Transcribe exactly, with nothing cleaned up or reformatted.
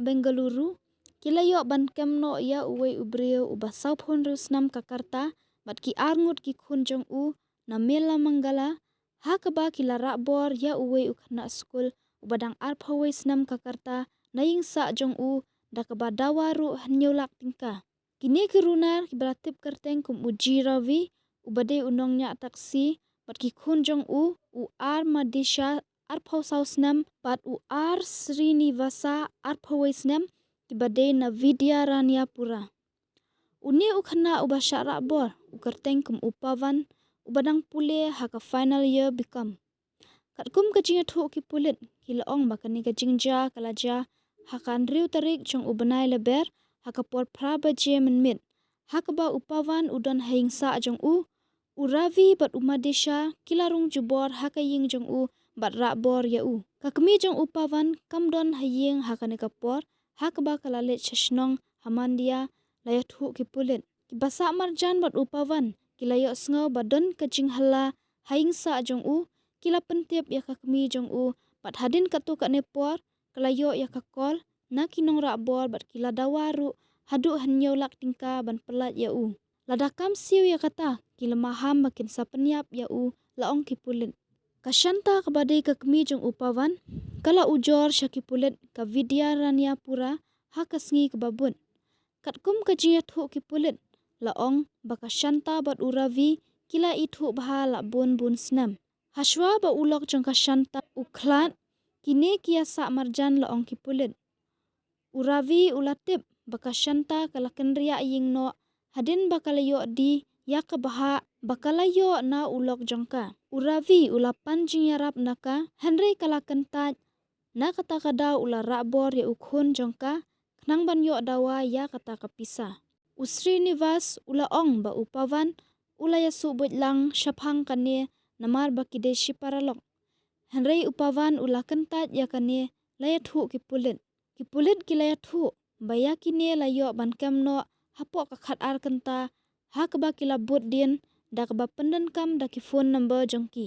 Bengaluru, ki la ïoh ban kem noh ïa uwei u briew uba sawphew hynriew snem ka karta bad ki arngut ki khun jong u na Melamangala, ha kaba ki la rah bor ïa uwei u khynnah skul uba dang arphew wei snem ka karta na ïing sah jong u da kaba dawa ruh hynñiew lak tyngka. Kine ki runar kiba la tip kyrteng kum u G Ravi, uba dei u nongñiah taksi, bad ki khun jong u, u R Madisha, arphew saw snem, bad u R Srinivasa, arphew wei snem, kiba dei na Vidyaranyapura. Une u khynnah uba shah rah bor u kyrteng kum u Pavan, uba dang pule ha ka final year B Com. Katkum ka jingïathuh ki pulit, ki la ong ba kane ka jingjia ka la jia ha ka hynriew tarik jong u bnai Lber, ha ka por phra baje mynmiet, ha kaba u Pavan u don ha ïing sah jong u, u Ravi bad u Madisha ki la rung jubor ha ka ïing jong u bad rah bor ïa u. Ka kmie jong u Pavan kam don ha ïing ha kane ka por, ha kaba ka la leit sha shnong ha Mandia, la ïathuh ki pulit. Kiba sah marjan bad u Pavan ki la ïohsngew ba don ka jinghylla ha ïing sah jong u, ki la pyntip ïa ka kmie jong u, bad hadien katto katne por ka la ïoh ïa ka call na ki nongrah bor bad ki la dawa ruh haduh hynñiew lak tyngka ban pyllait ïa u. Lada kam siew ïa kata, ki la maham ba kin sa pynïap ïa u, la ong ki pulit. Ka Shanta kaba dei ka kmie jong u Pavan ka la ujor sha ki pulit ka Vidyaranyapura ha ka sngi kaba bud. Katkum ka jingïathuh ki pulit, la ong ba ka Shanta bad u Ravi ki la ithuh bha la bun bun snem. Hashwa ba u lok jong ka Shanta u khlad, kine ki ïa sah marjan, la ong ki pulit. U Ravi u la tip ba ka Shanta ka la kynriah ïing noh hadien ba ka la ïoh die ïa ka bhah ba ka la ïoh na u lok jong ka. U Ravi u la pan jingïarap na ka, hynrei ka la kyntait. Na kata ka daw u la rah bor ïa u khun jong ka khnang ban ïoh dawa ïa kata ka pisa. U Srinivas u la ong ba u Pavan u la ïasuh buit lang shaphang kane namar ba ki dei shi paralok. Hynrei u Pavan u la kyntait ïa kane, la ïathuh ki pulit. Ki pulit ki la ïathuh ba ïa kine la ïoh ban kem noh hapoh ka khatar kynta, ha kaba ki la bud dien da kaba pyndonkam da ki phone number jong ki.